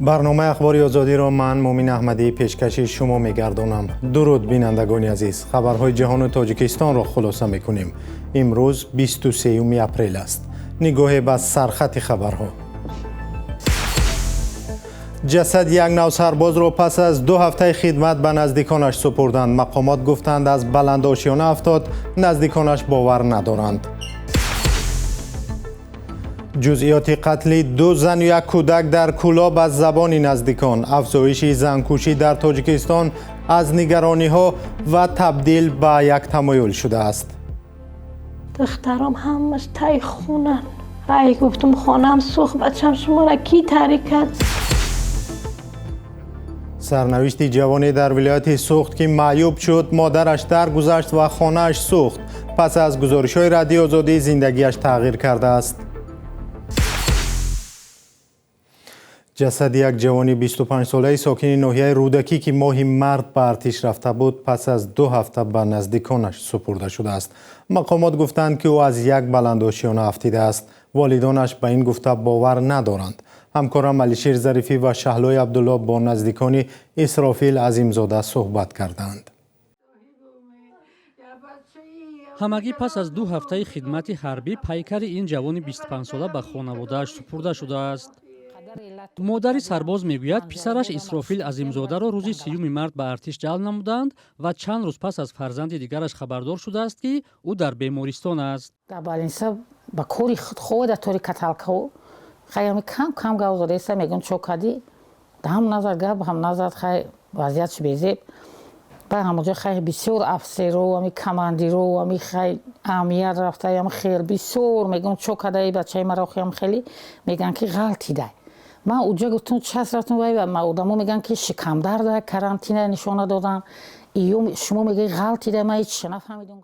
Барномаи Ахбори Озодиро ман, Муъмин Аҳмадӣ, пешкаши шумо мегардонам. Дуруд, бинандагони азиз. Хабарҳои ҷаҳону Тоҷикистонро хулоса мекунем. Имрӯз 23 апрел аст. Нигоҳе ба сархати хабарҳо. Ҷасади як нав сарбозро пас аз 2 ҳафтаи хидмат ба наздиконаш супурданд. Мақомот гуфтанд, аз баландошёна афтод, наздиконаш бовар надоранд. Ҷузъиёти қатли 2 зану як кӯдак дар Кӯлоб аз забони наздикон. Афзоиши занкушӣ дар Тоҷикистон аз нигарониҳо ва табдил ба як тамоюл шудааст. Духтарам ҳамаш тай хунан. Ай, гуфтум, хонам сӯхт, бачам, шуморо кӣ таърик кард? Сарнавишти ҷавоне дар вилояти Суғд, ки маъюб шуд, модараш даргузашт ва хонааш сӯхт. Пас аз гузоришҳои Радиои Озодӣ зиндагиаш тағйир кардааст. Ҷасади як ҷавони 25-солаи сокини ноҳияи Рӯдакӣ, ки моҳи март ба артиш рафта буд, пас аз 2 ҳафта ба наздиконаш супурда шудааст. Мақомот гуфтанд, ки ӯ аз як баландошёна афтидааст. Волидонаш ба ин гуфта бовар надоранд. Ҳамкорам Алишер Зарифӣ ва Шаҳлои Абдулло бо наздикони Исрофил Азимзода суҳбат карданд. Ҳамагӣ пас аз 2 ҳафтаи хидмати ҳарбӣ пайкари ин ҷавони 25-сола ба хонаводааш супурда шудааст. Модари сарбоз мегӯяд, писараш Исрофил Азимзодаро рӯзи 3 март ба артиш ҷалб намуданд ва чанд рӯз пас аз фарзанди дигараш хабардор шудааст, ки ӯ дар бемористон аст. Дар больница ба кори худ ховада, тори каталкао хай кам кам гап задаиста, мегӯям, чо кардӣ? Ҳам назад гап, ҳам назад. Хай, вазъиятш безеб. Ба ҳамонҷо хай бисёр афсеро, ами командиро, ами хай аҳамият рафта, ам хел бисёр мегӯям, чо кардаи бачаи маро? Хиам хеле мегӯянд, ки ғалтидай. Ман уҷа гуфтум, час рафтум, вай одамо мегӯянд, ки шикамдарда, карантина нишона додан. Ё шумо мегӯи ғалтида, ман ҳеч нафаҳмидам.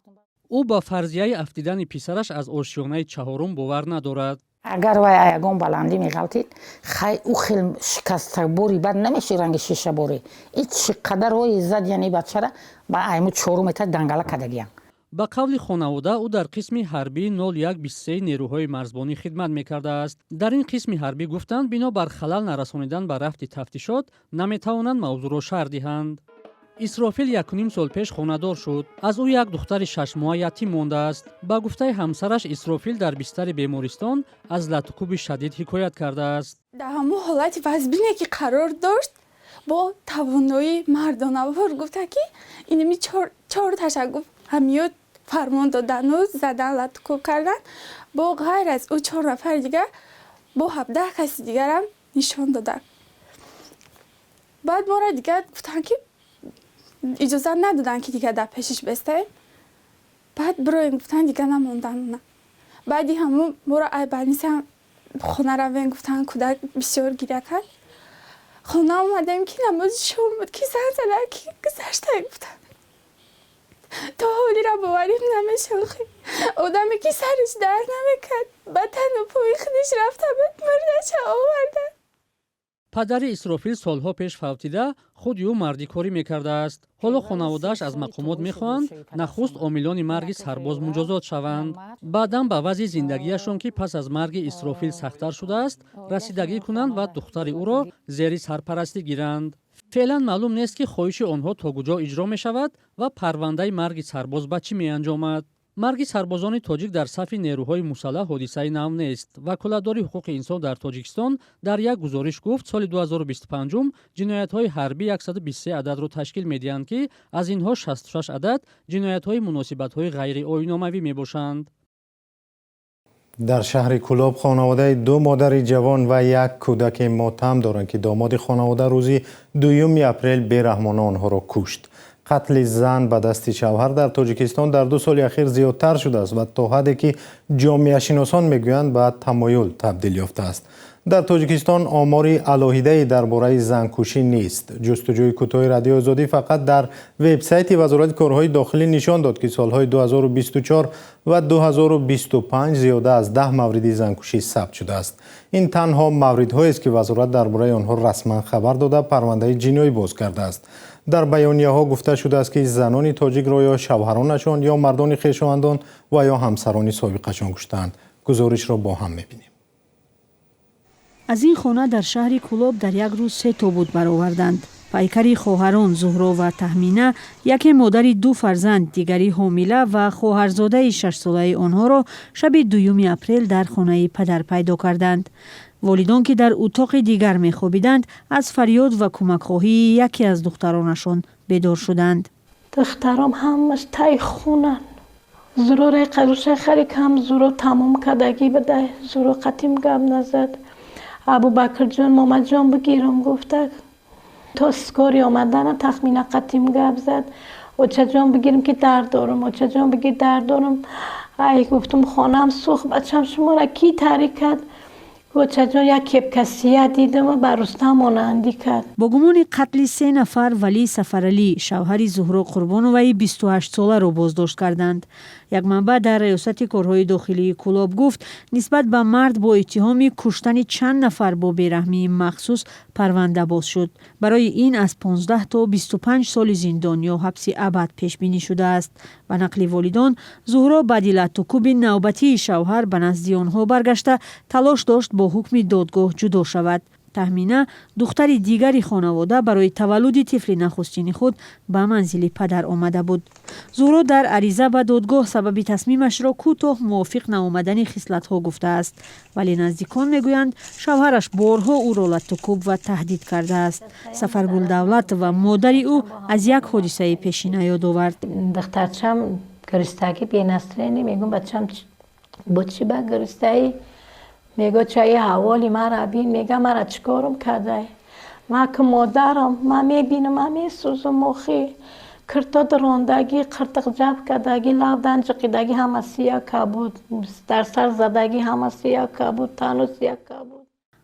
Ӯ ба фарзияи афтидани писараш аз ошёнаи чаҳорум бовар надорад. Агар вай ягон баландӣ меғалтид, хай ӯ хел шикастабори бад намеши, ранги шишаборӣ. И чӣ қадар рои зад, яъне бачара ба айму чорум метр дангала кардагиям. Ба қавли хонавода, ӯ дар қисми ҳарбии 0123 нерӯҳои марзбонӣ хидмат мекардааст. Дар ин қисми ҳарбӣ гуфтанд, бинобар халал нарасонидан ба рафти тафтишот наметавонанд мавзӯъро шарҳ диҳанд. Исрофил 1,5 сол пеш хонадор шуд. Аз ӯ як духтари 6-моҳа ятим мондааст. Ба гуфтаи ҳамсараш, Исрофил дар бистари бемористон аз латукӯби шадид ҳикоят кардааст. Дар ҳамон ҳолати вазбине, ки қарор дошт, бо тавоноии мардонавор гуфта, ки инами чор таша гуфт, ҳамиёт фармон додану задан, латукӯб кардан. Бо ғайр аз ӯ 4 нафари дигар, бо 17 каси дигарам нишон доданд. Баъд моро дигар гуфтанд, ки иҷозат надоданд, ки дигар дар пешиш бестаем. Баъд бироем гуфтанд, дигар намондан. Баъди ҳамон моро ай больница хона равем гуфтанд, кӯдак бисёр гиря кард. Хона омадем, ки намози шом буд, ки зан зада, ки гузашта гуфтанд. То ҳолира боварим намешавад. Одаме, ки сараш дард намекард, ба тану пои худаш рафта буд, мурдаша оварда. Падари Исрофил солҳо пеш фавтида, худи ӯ мардикорӣ мекардааст. Ҳоло хонаводааш аз мақомот мехоҳанд, нахуст омилони марги сарбоз муҷозот шаванд, баъдан ба вазъи зиндагиашон, ки пас аз марги Исрофил сахттар шудааст, расидагӣ кунанд ва духтари ӯро зери сарпарастӣ гиранд. Феълан маълум нест, ки хоҳиши онҳо то куҷо иҷро мешавад ва парвандаи марги сарбоз ба чӣ меанҷомад. Марги сарбозони тоҷик дар сафи нерӯҳои мусаллаҳ ҳодисаи нав нест. Ваколатдори ҳуқуқи инсон дар Тоҷикистон дар як гузориш гуфт, соли 2025 ҷиноятҳои ҳарбӣ 123 ададро ташкил медиҳанд, ки аз инҳо 66 адад ҷиноятҳои муносибатҳои ғайриоиномавӣ мебошанд. Дар шаҳри Кӯлоб хонаводаи 2 модари ҷавон ва як кӯдаке мотам доранд, ки домоди хонавода рӯзи 2 апрел бераҳмона онҳоро кушт. Қатли зан ба дасти шавҳар дар Тоҷикистон дар 2 соли ахир зиёдтар шудааст ва то ҳадде, ки ҷомеашиносон мегӯянд, ба тамоюл табдил ёфтааст. Дар Тоҷикистон омори алоҳидае дар бораи занкушӣ нест. Ҷустуҷӯи кӯтоҳи Радиои Озодӣ фақат дар вебсайти Вазорати корҳои дохилӣ нишон дод, ки солҳои 2024 ва 2025 зиёда аз 10 мавриди занкушӣ сабт шудааст. Ин танҳо мавридҳоест, ки вазорат дар бораи онҳо расман хабар дода, парвандаи ҷиноӣ боз кардааст. Дар баёнияҳо гуфта шудааст, ки занони тоҷикро ё шавҳаронашон, ё мардони хешовандон ва ё ҳамсарони собиқашон куштаанд. Гузоришро бо ҳам мебинем. Аз ин хона дар шаҳри Кӯлоб дар як рӯз се тобут бароварданд. Пайкари хоҳарон Зуҳро ва Таҳмина, яке модари ду фарзанд, дигари ҳомила ва хоҳарзодаи шашсолаи онҳоро шаби 2 апрел дар хонаи падар пайдо карданд. Волидон, ки дар утоқи дигар мехобиданд, аз фарёд ва кӯмакхоҳии яке аз духтаронашон бедор шуданд. Духтаром ҳамаш тай хунанд. Зуроре қаруша хари кам зуро тамом кардагӣ буда, зуро қатим гап назад. Абубакрҷон, Момаҷон бигирам гуфта, то скори омадана тахмина қатим гап зад. Очаҷон бигирам ки дард дорам, очаҷон бигир дард дорам. Ай гуфтам хонаам сӯхт, бачам шуморо кӣ таърик кард? Очаҷон як кепка сия дидам ва ба Рустам монандӣ кард. Бо гумони қатли се нафар Валӣ Сафаралӣ, шавҳари Зуҳро Қурбоноваи 28-соларо боздошт карданд. Як манбаъ дар раёсати корҳои дохилии Кӯлоб гуфт, нисбат ба мард бо иттиҳоми куштани чанд нафар бо бераҳмии махсус парванда боз шуд. Барои ин аз 15 то 25 соли зиндон ё ҳабси абад пешбинӣ шудааст. Ба нақли волидон, Зуҳро баъди латтукӯби навбатии шавҳар ба назди онҳо баргашта талош дошт бо ҳукми додгоҳ ҷудо шавад. Таҳмина, духтари дигари хонавода, барои таваллуди тифли нахустини худ ба манзили падар омада буд. Зуҳро дар ариза ба додгоҳ сабаби тасмимашро кӯтоҳ мувофиқ наомадани хислатҳо гуфтааст. Вале наздикон мегӯянд, шавҳараш борҳо ӯро латтукӯб ва таҳдид кардааст. Сафаргул Давлат ва модари ӯ аз як ҳодисаи пешина ёд овард. Духтарчам гиристагӣ бенасрени, мегӯм бачам бо чӣ ба гиристаӣ? Мегӯ чаи ҳаволи мара бин, мега мара чӣ корум кардай? Ма ки модарам, ма мебинам, ма месӯзам охи. Кирто дрондагӣ, қиртиқ ҷаб кардагӣ, лавдан ҷиқидагӣ ҳама сия кабуд, дар сар задагӣ ҳама сия кабуд, тану сия кабуд.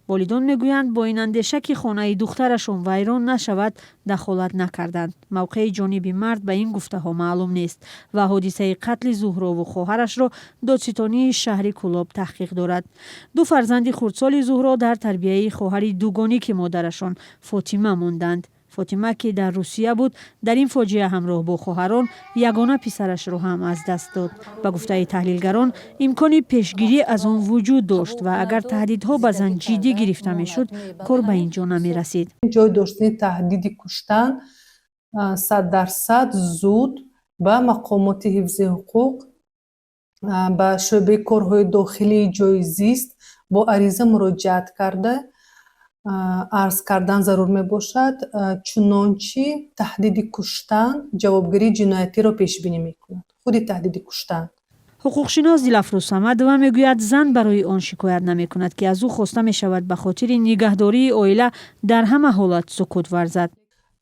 Волидон мегӯянд, бо ин андеша ки хонаи духтарашон вайрон нашавад, дахолат накарданд. Мавқеи ҷониби мард ба ин гуфтаҳо маълум нест ва ҳодисаи қатли Зуҳрову хоҳарашро додситонии шаҳри Кӯлоб таҳқиқ дорад. Ду фарзанди хурдсоли Зуҳро дар тарбияи хоҳари дугонӣ ки модарашон Фотима монданд. Фотима, ки дар Русия буд, дар ин фоҷиа ҳамроҳ бо хоҳарон ягона писарашро ҳам аз даст дод. Ба гуфтаи таҳлилгарон, имкони пешгирӣ аз он вуҷуд дошт ва агар таҳдидҳо ба зан ҷиддӣ гирифта мешуд, кор ба ин ҷо намерасид. Ҷой доштани таҳдиди куштан 100% зуд ба мақомоти ҳифзи ҳуқуқ, ба шӯъбаи корҳои дохилии ҷои зист бо ариза муроҷиат карда арз кардан зарур мебошад, чунончи таҳдиди куштан ҷавобгарии ҷиноятиро пешбинӣ мекунад. Худи таҳдиди куштан. Ҳуқуқшинос Дилафрӯз Самадова мегӯяд, зан барои он шикоят намекунад, ки аз ӯ хоста мешавад ба хотири нигаҳдории оила дар ҳама ҳолат сукут варзад.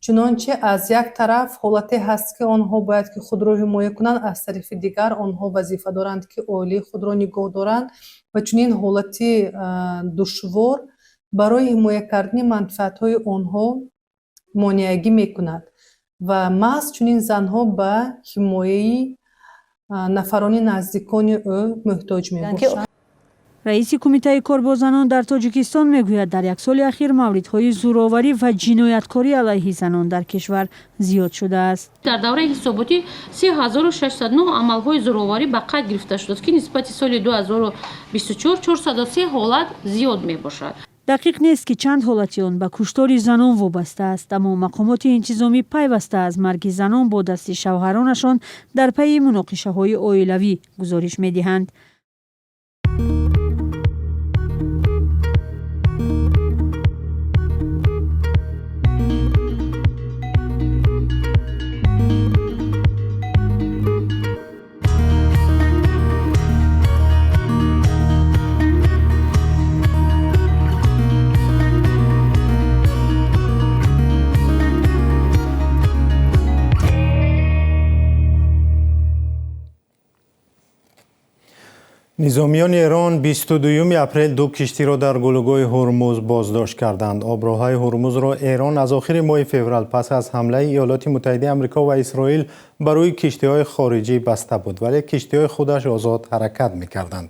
Чунончи аз як тараф ҳолате ҳаст, ки онҳо бояд ки худро ҳимоя кунанд, аз тарафи дигар онҳо вазифа доранд, ки оилаи худро нигоҳ доранд ва чунин ҳолати душвор барои ҳимоя кардани манфиатҳои онҳо монеагӣ мекунад ва маҳз чунин занҳо ба ҳимояи нафарони наздикони ӯ муҳтоҷ мебошанд. Раиси кумитаи кор бо занон дар Тоҷикистон мегӯяд, дар як соли ахир мавридҳои зӯроварӣ ва ҷинояткорӣ алайҳи занон дар кишвар зиёд шудааст. Дар давраи ҳисоботӣ 3609 амалҳои зӯроварӣ ба қайд гирифта шудааст, ки нисбати соли 2024 403 ҳолат зиёд мебошад. Дақиқ нест, ки чанд ҳолати он ба куштори занон вобаста аст, аммо мақомоти интизомӣ пайваста аз марги занон бо дасти шавҳаронашон дар пайи муноқишаҳои оилавӣ гузориш медиҳанд. Низомиёни Эрон 22 апрел ду киштиро дар гулӯгоҳи Ҳурмуз боздошт карданд. Оброҳаи Ҳурмузро Эрон аз охири моҳи феврал пас аз ҳамлаи Иёлоти Муттаҳидаи Амрико ва Исроил ба рӯи киштиҳои хориҷӣ баста буд, вале киштиҳои худаш озод ҳаракат мекарданд.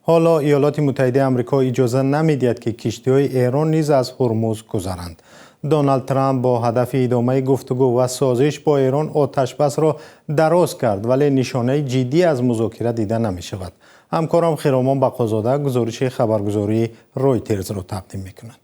Ҳоло Иёлоти Муттаҳидаи Амрико иҷоза намедиҳад, ки киштиҳои Эрон низ аз Ҳурмуз гузаранд. Доналд Трамп бо ҳадафи идомаи гуфтугӯ ва созиш бо Эрон оташбасро дароз кард, вале нишонаи ҷиддӣ аз музокира дида намешавад. Ҳамкорам Хиромон Бақозода гузориши хабаргузории Ройтерзро тақдим мекунад.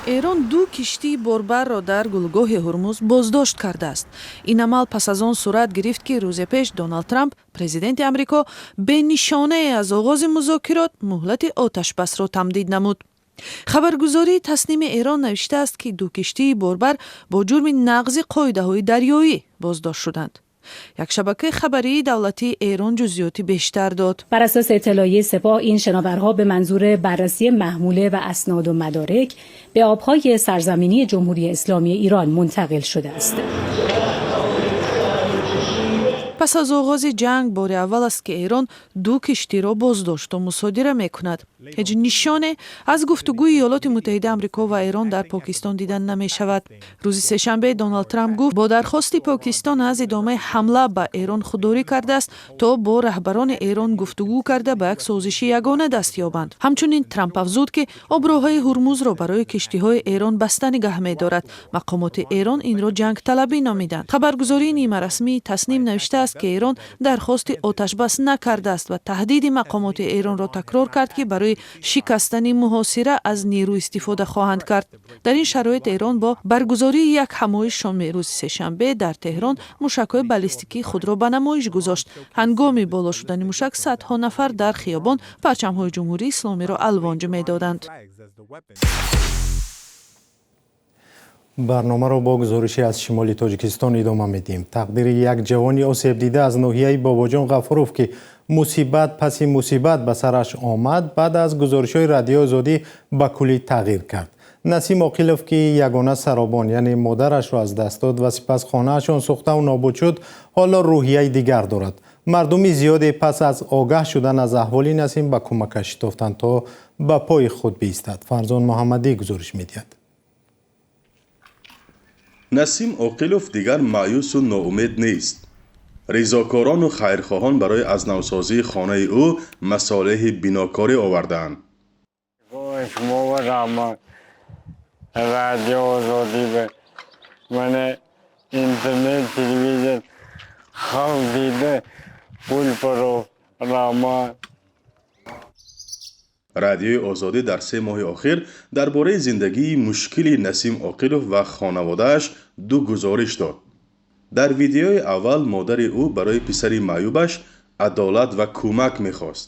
Эрон ду киштии борбарро дар гулӯгоҳи Ҳурмуз боздошт кардааст. Ин амал пас аз он сурат гирифт, ки рӯзе пеш Доналд Трамп, президенти Амрико, бенишонае аз оғози музокирот муҳлати оташбасро тамдид намуд. Хабаргузории Тасними Эрон навиштааст, ки ду киштии борбар бо ҷурми нақзи қоидаҳои дарёӣ боздошт шуданд. Як шабакаи хабарии давлатии Эрон ҷузъиёти бештар дод. بر اساس اطلاعیه سپاه، این شناورها به منظور بررسی محموله و اسناد و مدارک به آبهای سرزمینی جمهوری اسلامی ایران منتقل شده است. Пас аз оғози ҷанг бори аввал аст, ки Эрон ду киштиро боздошту мусодира мекунад. Ҳеҷ нишоне аз гуфтугӯи Иёлоти Муттаҳидаи Амрико ва Эрон дар Покистон дидан намешавад. Рӯзи сешанбе Доналд Трамп гуфт, бо дархости Покистон аз идомаи ҳамла ба Эрон худдорӣ кардааст, то бо раҳбарони Эрон гуфтугӯ карда, ба як созиши ягона даст ёбанд. Ҳамчунин Трамп афзуд, ки оброҳаи Ҳурмузро барои киштиҳои Эрон баста нигаҳ медорад. Мақомоти Эрон инро ҷангталабӣ номиданд. Хабаргузории нимарасмии Тасним навиштааст, ки Эрон дархости оташбас накардааст ва таҳдиди мақомоти Эронро такрор кард, ки барои шикастани муҳосира аз нерӯ истифода хоҳанд кард. Дар ин шароит Эрон бо баргузории як ҳамоиш шоми рӯзи сешанбе дар Теҳрон мушакҳои баллистикии худро ба намоиш гузошт. Ҳангоми боло шудани мушак садҳо нафар дар хиёбон парчамҳои Ҷумҳурии Исломиро алвонҷ медоданд. Барномаро бо гузорише аз шимоли Тоҷикистон идома медиҳем. Тақдири як ҷавони осебдида аз ноҳияи Бобоҷон Ғафуров, ки мусибат паси мусибат ба сараш омад, баъд аз гузоришҳои Радиои Озодӣ ба куллӣ тағйир кард. Насим Оқилов, ки ягона саробон, яъне модарашро аз даст дод ва сипас хонаашон сӯхтаву нобуд шуд, ҳоло рӯҳияи дигар дорад. Мардуми зиёде пас аз огаҳ шудан аз аҳволи Насим ба кӯмакаш шитофтанд, то ба пои худ биистад. Фарзон Муҳаммадӣ гузориш медиҳад. Насим Оқилов дигар маъюсу ноумед нест. Ризокорону хайрхоҳон барои аз навсозии хонаи ӯ масолеҳи бинокорӣ овардаанд. Шумо раҳмат, Радио Озодӣ, мана интернет, телевизор, халқ дида, пул паро, раҳмат. Радиои Озодӣ дар 3 моҳи охир дар бораи зиндагии мушкили Насим Оқилов ва хонаводааш ду гузориш дод. Дар видеои аввал модари ӯ барои писари маъюбаш адолат ва кӯмак мехост.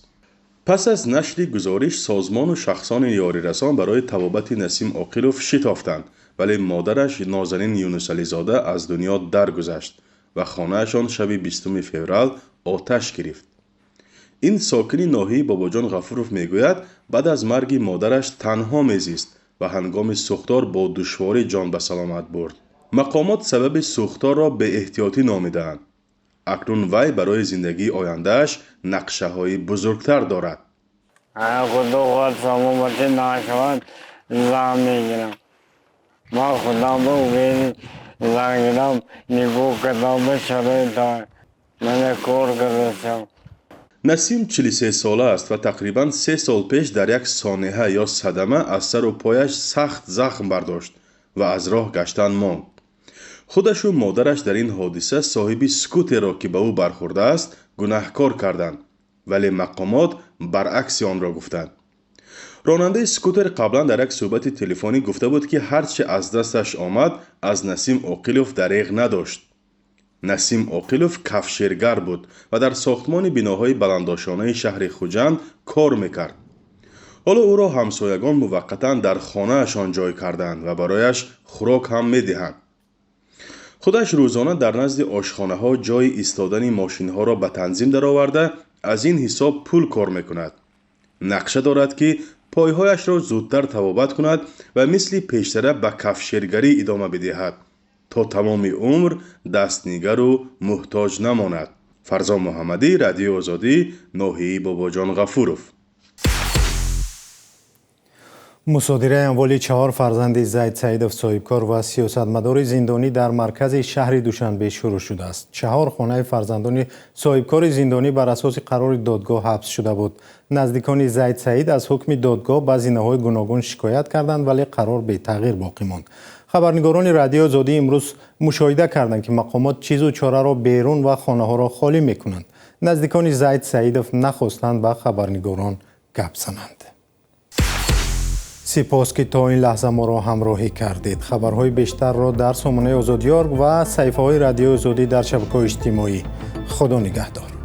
Пас аз нашри гузориш созмону шахсони ёрирасон барои табобати Насим Оқилов шитофтанд, вале модараш Нозанин Юнусализода аз дунё даргузашт ва хонаашон шаби 20 феврал оташ гирифт. Ин сокини ноҳияи Бобоҷон Ғафуров мегӯяд, баъд аз марги модараш танҳо мезист ва ҳангоми сӯхтор бо душворӣ ҷон ба саломат бурд. Мақомот сабаби сӯхторро беэҳтиётӣ номидаанд. Акнун вай барои зиндагии ояндааш нақшаҳои бузургтар дорад. Худо хоҳад, саломатӣ нашавад, зан мегирам. Ман худам ба умеди зан гирам, нигоҳ кардам ба шароита, мана кор кардастам. Насим 43 сола аст ва тақрибан 3 сол пеш дар як сонеҳа ё садама аз сару пояш сахт захм бардошт ва аз роҳ гаштан монд. Худашу модараш дар ин ҳодиса соҳиби скутерро, ки ба ӯ бархӯрдааст, гунаҳкор карданд, вале мақомот баръакси онро гуфтанд. Ронандаи скутер қаблан дар як суҳбати телефонӣ гуфта буд, ки ҳар чи аз дасташ омад, аз Насим Оқилов дареғ надошт. Насим Оқилов кафшергар буд ва дар сохтмони биноҳои баландошонаи шаҳри Хуҷанд кор мекард. Ҳоло ӯро ҳамсоягон муваққатан дар хонаашон ҷой карданд ва барояш хӯрок ҳам медиҳанд. Худаш рӯзона дар назди ошхонаҳо ҷойи истодани мошинҳоро ба танзим дароварда, аз ин ҳисоб пул кор мекунад. Нақша дорад, ки пойҳояшро зудтар табобат кунад ва мисли пештара ба кафшергарӣ идома бидиҳад, то тамоми умр дастнигару муҳтоҷ намонад. Фарзон Муҳаммадӣ, Радиои Озодӣ, ноҳияи Бобоҷон Ғафуров. Мусодираи амволи 4 фарзанди Зайд Саидов, соҳибкор ва сиёсатмадори зиндонӣ, дар маркази шаҳри Душанбе шурӯъ шудааст. 4 хонаи фарзандони соҳибкори зиндонӣ бар асоси қарори додгоҳ ҳабс шуда буд. Наздикони Зайд Саид аз ҳукми додгоҳ ба зинаҳои гуногун шикоят карданд, вале қарор бетағйир боқӣ монд. Хабарнигорони Радиои Озодӣ имрӯз мушоҳида карданд, ки мақомот чизу чораро берун ва хонаҳоро холӣ мекунанд. Наздикони Зайд Саидов нахостанд ба хабарнигорон гап зананд. Сипос, ки то ин лаҳза моро ҳамроҳӣ кардед. Хабарҳои бештарро дар сомонаи Озодиорг ва саҳифаҳои Радиои Озодӣ дар шабакаҳои иҷтимоӣ. Худо нигаҳдор.